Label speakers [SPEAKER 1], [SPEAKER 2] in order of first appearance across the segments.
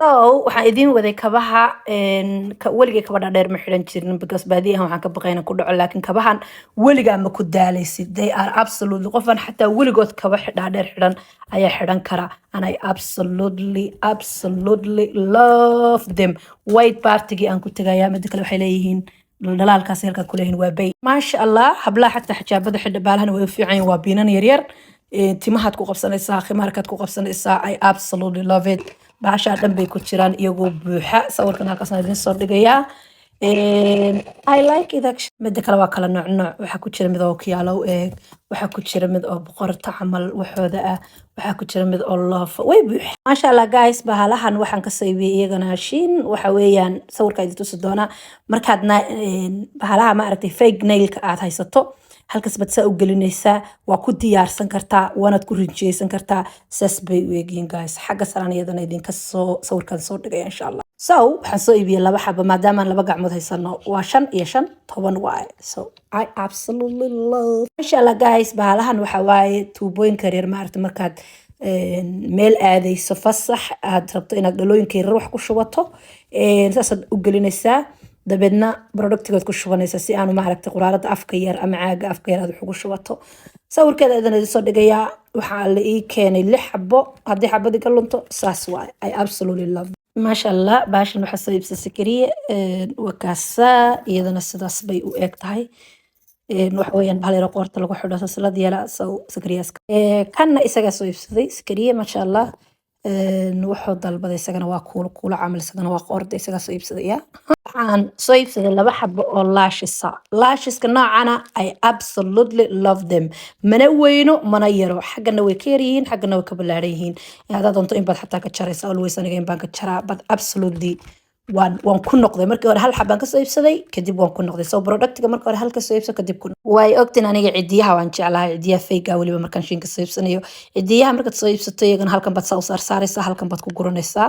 [SPEAKER 1] So waxaan idiin waday kabaha. Weligay kaba dhaadheer ma xidhan jirin because baadiyahan waxaan ka baqay inaan ku dhaco, laakiin kabahan weligaa ma ku daalaysid. They are absolutely, qofan xataa weligood kaba dhaadheer xidhan ayaa xidhan kara, and I absolutely, absolutely love them. White partygii aan ku tegayaa. Mida kale, waxay leeyihiin dhalaalkaas halkan ku leeyihiin, waa bay, maasha Allah. Hablaha xataa xijaabada xidha baalahana way u fiican yihiin. Waa biinan yaryar. Timahaad ku qabsanaysaa, khimaarkaad ku qabsanaysaa. I absolutely love it. Baashaa dhan bay ku jiraan iyagoo buuxa. Sawirkan halkaasaan idin soo dhigayaa. I like it actually. Mida kale, waa kala nooc nooc. Waxaa ku jira mid oo kiyaalo u eeg, waxaa ku jira mid oo boqorta camal waxooda ah, waxaa ku jira mid oo loofa. Way buuxa, maasha Allah. Guys, bahalahan waxaan ka saybiyey iyagana Shein. Waxa weeyaan sawirkaa idin tusi doonaa. Markaad bahalaha, ma aragtay, fake nailka aad haysato, halkaas baad saa u gelinaysaa. Waa ku diyaarsan kartaa, waanaad ku rinjiyeysan kartaa. Saas bay u egyihiin, guys. Xagga saraan iyadana idinka soo sawirkan soo dhigaya, insha Allah. So waxaan soo iibiyey laba xaba maadaamaan laba gacmood haysano. Waa shan iyo shan, 10 waaye. So I absolutely love, insha Allah. Guys, bahalahan waxa waaye tuubooyinka yaryar, maaragta, markaad meel aadayso, fasax aad rabto inaad dhalooyinka yaryar wax ku shubato, saasaad u gelinaysaa, dabeedna productigood ku shubanaysaa si aanu, maaragtay, quraarada afka yar ama caaga afka yar aad wax ugu shubato. Sawirkeeda idan idin soo dhigayaa. Waxaa la ii keenay lix xabo. Haddii xabadii ka lunto, saas waaye. I absolutely love, maasha Allah. Baashan waxaa soo iibsay Sakariye. Waa kaasaa, iyadana sidaas bay u eg tahay. Waxa weeyaan bahal yaro qoorta lagu xidho, silsilad yara. So Sakariyaaska kanna isagaa soo iibsaday Sakariye, maasha Allah. Wuxuu dalbaday isagana waa kuulo kuulo camal, isagana waa qoorda, isagaa soo iibsaday. Ya, waxaan soo iibsaday laba xabo oo lashesa. Lasheska noocana I absolutely love them. Mana weyno, mana yaro. Xaggana way ka yaryihiin, xaggana way ka ballaaran yihiin. Haddaad doonto in baad xataa ka jaraysa. Always aniga in baan ka jaraa, but absolutely waan ku noqday. Markii hore hal xabaan kasoo iibsaday, kadib waan ku noqday. So productiga marka hore hal kasoo iibso, kadib ku way ogtiin. Aniga cidiyaha waan jeclahay, cidiyaha fakega weliba. Markaan Shein kasoo iibsanayo cidiyaha, markaad soo iibsato iyagana halkan baad saa u saarsaaraysaa, halkan baad ku guranaysaa,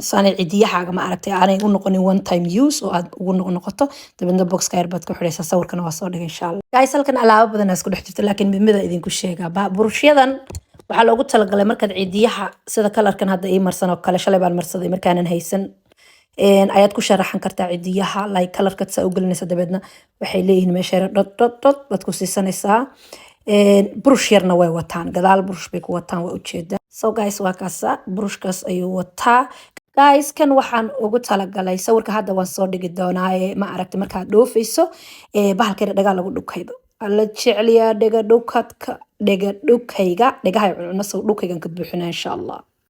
[SPEAKER 1] saanay cidiyahaaga, ma aragtay, aanay u noqonin one time use oo aad ugu noqnoqoto. Dabeedna boxka yar baad ku xidhaysaa. Sawirkana waa soo dhigay, insha Allah. Guys, halkan alaabo badan aa isku dhex jirto, laakiin midmida idinku sheegaa. Burusyadan waxaa loogu talagalay markaad cidiyaha sida colorkan hadda ii marsan oo kale, shalay baan marsaday markaanan haysan, ayaad ku sharaxan kartaa cidiyaha. Like colorkaad saa u gelinaysa, dabeedna waxay leeyihiin meesha yar dot dot dot baad ku siisanaysaa. Burush yarna way wataan, gadaal burush bay ku wataan, waa ujeedaa. So guys, waa kaasa, burushkaas ayuu wataa. Guys, kan waxaan ugu talagalay, sawirka hadda waan soo dhigi doonaaye, ma aragtay, markaad dhoofayso, bahalka yar dhagaa lagu dhukaydo. Alla jecliyaa dhega dhukadka, dhega dhukayga, dhegahay cuncuna. Sow dhukaygan ka buuxinaa, insha Allah.